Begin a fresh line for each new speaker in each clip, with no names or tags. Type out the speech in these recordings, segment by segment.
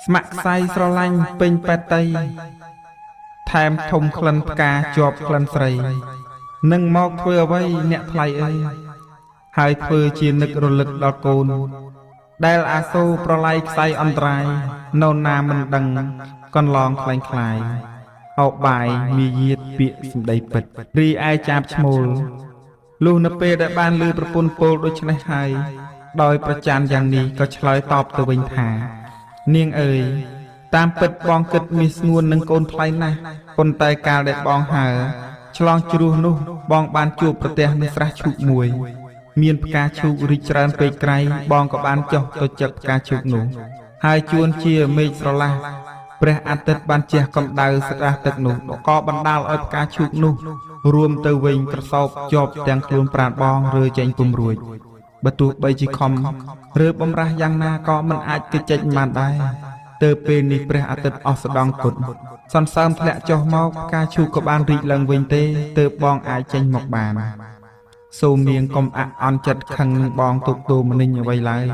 ស្ម័គ្រខ្សែស្រឡាញ់ពេញបេតីថែមធំក្លិនផ្កាជាប់ក្លិនស្រីនឹងមកធ្វើអ្វីអ្នកថ្លៃអើយហើយធ្វើជានឹករលឹកដល់កូនដែលអាសូរប្រឡ័យខ្សែអន្តរាយនៅណាមិនដឹងកន្លងคล้ายคล้ายអោបាយមាយាទពាក្យសម្ដីពិតរីឯចាបឈ្មោលលុះនៅពេលដែលបានឮប្រពន្ធពោលដូច្នេះហើយដោយប្រច័នយ៉ាងនេះក៏ឆ្លើយតបទៅវិញថានាងអើយតាមពិតបងគិតមាសស្ងួននឹងកូនថ្លៃណាស់ប៉ុន្តែកាលដែលបងហើឆ្លងជ្រោះនោះបងបានជួបប្រទះនឹងស្រះឈូកមួយមានផ្កាឈូករីកច្រើនពេកក្រៃបងក៏បានចុះទៅចឹកផ្កាឈូកនោះហើយជួនជាមេឃស្រឡះព្រះអាទិត្យបានជះកម្ដៅស្រះទឹកនោះក៏បណ្ដាលឲ្យផ្កាឈូកនោះរួមទៅវិញក្រសោបជាប់ទាំងខ្លួនប្រាណបងរើចេញពុំរួចបើទោះបីជាខំឬបំរាស់យ៉ាងណាក៏មិនអាចគេចចេញបានដែរទៅពេលនេះព្រះអាទិត្យអស់ស្ដង់គុតសន្សើមធ្លាក់ចុះមកផ្កាឈូកក៏បានរីកឡើងវិញទេទើបបងអាចចេញមកបានសូមនាងកុំអអន់ចិត្តខឹងនឹងបងទុកទោមនិញអ្វីឡើយ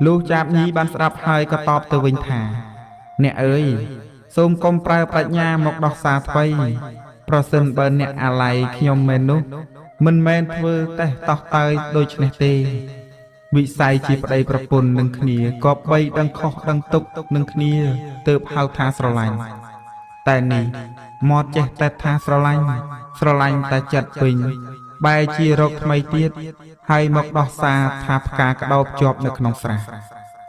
លុះចាបញីបានស្ដាប់ហើយក៏តបទៅវិញថាអ្នកអើយសូមកុំប្រើប្រាជ្ញាមកដោះសារថ្វីប្រសិនបើអ្នកអាល័យខ្ញុំមែននោះមិនមែនធ្វើតេះតោះតើយដូច្នេះទេវិស័យជាប្តីប្រពន្ធនឹងគ្នាក៏បីដឹងខុសដឹងទុកនឹងគ្នាទើបហៅថាស្រឡាញ់តែនេះមាត់ចេះតែថាស្រឡាញ់ស្រឡាញ់តែចិត្តវិញបែរជារកថ្មីទៀតហើយមកដោះសារថាផ្កាក្តោបជាប់នៅក្នុងស្រះ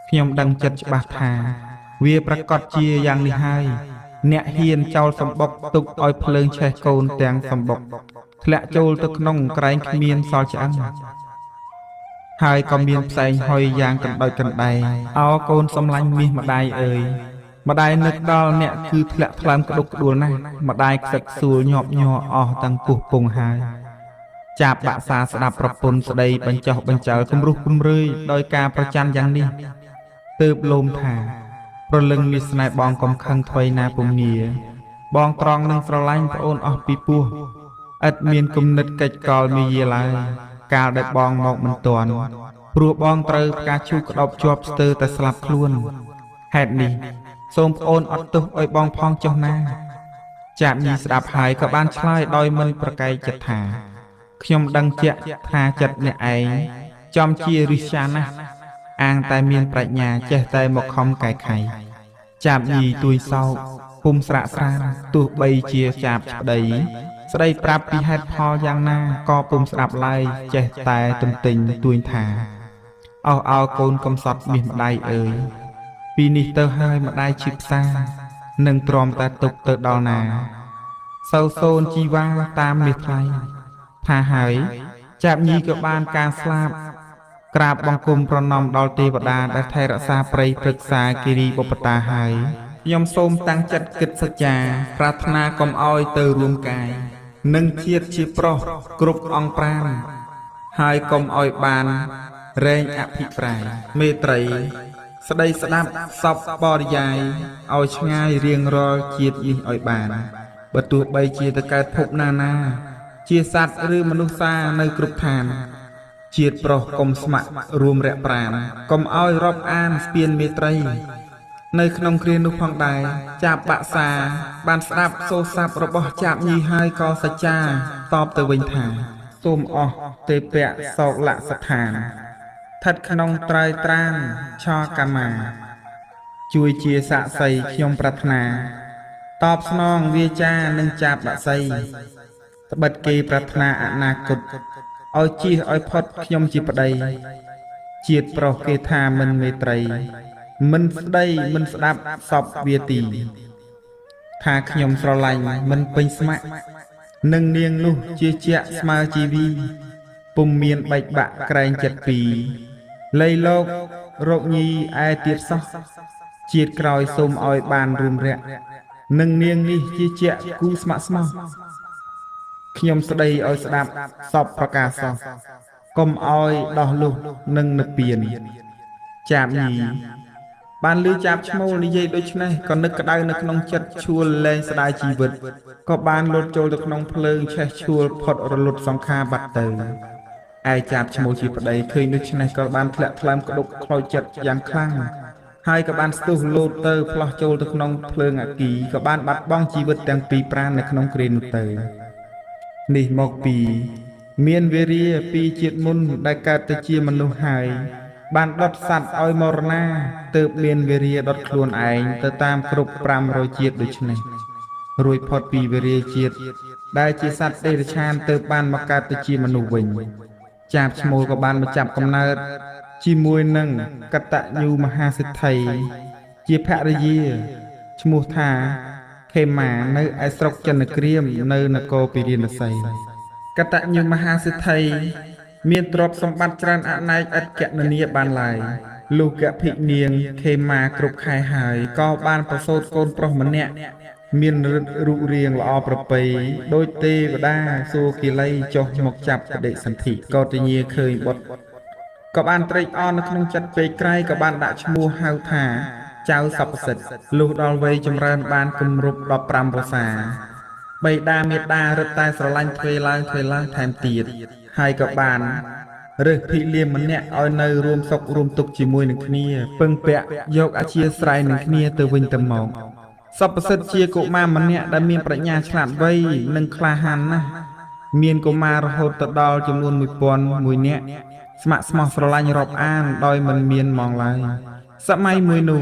ខ្ញុំដឹងចិត្តច្បាស់ថាវាប្រកាសជាយ៉ាងនេះហើយអ្នកហ៊ានចោលសម្បុកទុកឲ្យភ្លើងឆេះកូនទាំងសម្បុកធ្លាក់ចូលទៅក្នុងក្រែងគ្មានសល់ឆ្អឹងហើយក៏មានផ្សែងហុយយ៉ាងកណ្ដោចកណ្ដែងអោកូនសំឡាញ់មាសម្ដាយអើយម្ដាយនឹកដល់អ្នកគឺធ្លាក់ថ្លើមក្តុកក្តួលណាស់ម្ដាយខ្សឹកសួលញាប់ញ័រអស់ទាំងពោះពងហើយចាបបាក់សាស្ដាប់ប្រពន្ធស្ដីបញ្ចុះបញ្ចើគំរុះគំរើយដោយការប្រច័នយ៉ាងនេះទើបលោមថាប្រលឹងមានស្នេហ៍បងកំខឹងថ្វីណាពុំងារបងត្រង់នឹងស្រឡាញ់ប្អូនអស់ពីពោះឥតមានគំនិតកិច្ចកលមាយាឡើយកាលដែលបងមកមិនទាន់ព្រោះបងត្រូវផ្កាឈូកក្តោបជាប់ស្ទើរតែស្លាប់ខ្លួនហេតុនេះសូមប្អូនអត់ទោសឲ្យបងផងចុះណាចាបញីស្ដាប់ហើយក៏បានឆ្លើយដោយមិនប្រកែកចិត្តថាខ្ញុំដឹងជាក់ថាចិត្តអ្នកឯងចំជារិស្យាណាស់អាងតែមានប្រាជ្ញាចេះតែមកខំកែខៃចាបញីទួយសោកពុំស្រាកស្រានទោះបីជាចាបប្តីស្ដីប្រាប់ពីហេតុផលយ៉ាងណាក៏ពុំស្ដាប់ឡើយចេះតែទន្ទិញទួញថាអោអោកូនកំសត់មាសម្ដាយអើយពីនេះទៅហើយម្ដាយឈឺផ្សានឹងទ្រាំតែទុកទៅដល់ណាសូវសូនជីវ៉ាតាមមាសថ្លៃថាហើយចាបញីក៏បានការស្លាប់ក្រាបបង្គំប្រណម្យដល់ទេវតាដែលថែរក្សាព្រៃព្រឹក្សាគិរីបុព្វតាហើយខ្ញុំសូមតាំងចិត្តគិតសច្ចាប្រាថ្នាកុំឲ្យទៅរួមកាយនឹងជាតិជាប្រុសគ្រប់អង្គប្រាណហើយកុំឲ្យបានរែងអភិប្រាយមេត្រីស្ដីស្ដាប់សពបរិយាយឲ្យឆ្ងាយរៀងរាល់ជាតិនេះឲ្យបានបើទោះបីជាទៅកើតភពណាណាជាសត្វឬមនុស្សសានៅគ្រប់ឋានជាតិប្រុសកុំស្ម័គ្ររួមរយៈប្រានកុំឲ្យរាប់អានស្ពានមេត្រីនៅក្នុងគ្រានោះផងដែរចាបបាក់សាបានស្ដាប់សូរស័ព្ទរបស់ចាបញីហើយក៏សច្ចាតបទៅវិញថាសូមអស់ទេពៈសោកលស្ថានស្ថិតក្នុងត្រៃត្រានឆកាមាជួយជាសាក្សីខ្ញុំប្រាថ្នាតបស្នងវាចានឹងចាបបាក់សីត្បិតគេប្រាថ្នាអនាគតឲ្យជៀសឲ្យផុតខ្ញុំជាប្តីជាតិប្រុសគេថាមិនមេត្រីមិនស្ដីមិនស្ដាប់សពវាទីថាខ្ញុំស្រឡាញ់មិនពេញស្ម័គ្រនឹងនាងនោះជាជាក់ស្មើជីវីពុំមានបែកបាក់ក្រែងចិត្តពីលៃលោករកញីឯទៀតសោះជាតិក្រោយសូមឲ្យបានរួមរយៈនឹងនាងនេះជាជាក់គូស្ម័គ្រស្មោះខ្ញុំស្ដីឲ្យស្ដាប់សពប្រកាសោះកុំឲ្យដោះលុះនឹងនិព្វានចាបញីបានឮចាបឈ្មោលនិយាយដូច្នេះក៏នឹកក្តៅនៅក្នុងចិត្តឈួលលែងស្ដាយជីវិតក៏បានលុតចូលទៅក្នុងភ្លើងឆេះឈួលផុតរលត់សង្ខារបាត់ទៅឯចាបឈ្មោលជាប្តីឃើញដូច្នេះក៏បានធ្លាក់ថ្លើមក្តុកខ្លោចចិត្តយ៉ាងខ្លាំង ហើយក៏បានស្ទុះលោតទៅផ្លោះចូលទៅក្នុងភ្លើងអគ្គីក៏បានបាត់បង់ជីវិតទាំងពីរប្រាណនៅក្នុងគ្រានោះទៅនេះមកពីមានវេរាពីជាតិមុនដែលកើតទៅជាមនុស្សហើយបានដុតសត្វឲ្យមរណាទើបមានវេរាដុតខ្លួនឯងទៅតាមគ្រប់500ជាតិដូច្នេះរួចផុតពីវេរាជាតិដែលជាសត្វតិរច្ឆានទើបបានមកកើតទៅជាមនុស្សវិញចាបឈ្មោលក៏បានមកចាប់កំណើតជាមួយនឹងកតញ្ញូមហាសេដ្ឋីជាភរិយាឈ្មោះថាខេមានៅឯស្រុកចិនគ្រាមនៅនគរពិរាណសីកតញ្ញូមហាសេដ្ឋីមានទ្រព្យសម្បត្តិច្រើនអនេកឥតគណនាបានឡើយលុះកភិនាងខេមាគ្រប់ខែហើយក៏បានប្រសូតកូនប្រុសម្នាក់មានរិទ្ធរូបរាងល្អប្រពៃដោយទេវតាសួគិលីចុះមកចាប់បដិសន្ធិកោតញ្ញាឃើញបុត្រក៏បានត្រេកអរនៅក្នុងចិត្តពេកក្រៃក៏បានដាក់ឈ្មោះហៅថាចៅសពសិទ្ធលុះដល់វ័យចម្រើនបានគម្រប់15វស្សាបិតាមេដារឹតតែស្រឡាញ់ទ្វេឡើងទ្វេឡើងថែមទៀតហើយក៏បានរើសភិលាម្នាក់ឲ្យនៅរួមសុខរួមទុក្ខជាមួយនឹងគ្នាពឹងពាក់យកអធិស្រ័យនឹងគ្នាទៅវិញទៅមកសពសិទ្ធជាកុមារម្នាក់ដែលមានប្រាជ្ញាឆ្លាតវៃនិងក្លាហានណាស់មានកុមាររហូតទៅដល់ចំនួន1001នាក់ស្ម័គ្រស្មោះស្រឡាញ់រាប់អានដោយមិនមានម៉ងឡើយសម័យមួយនោះ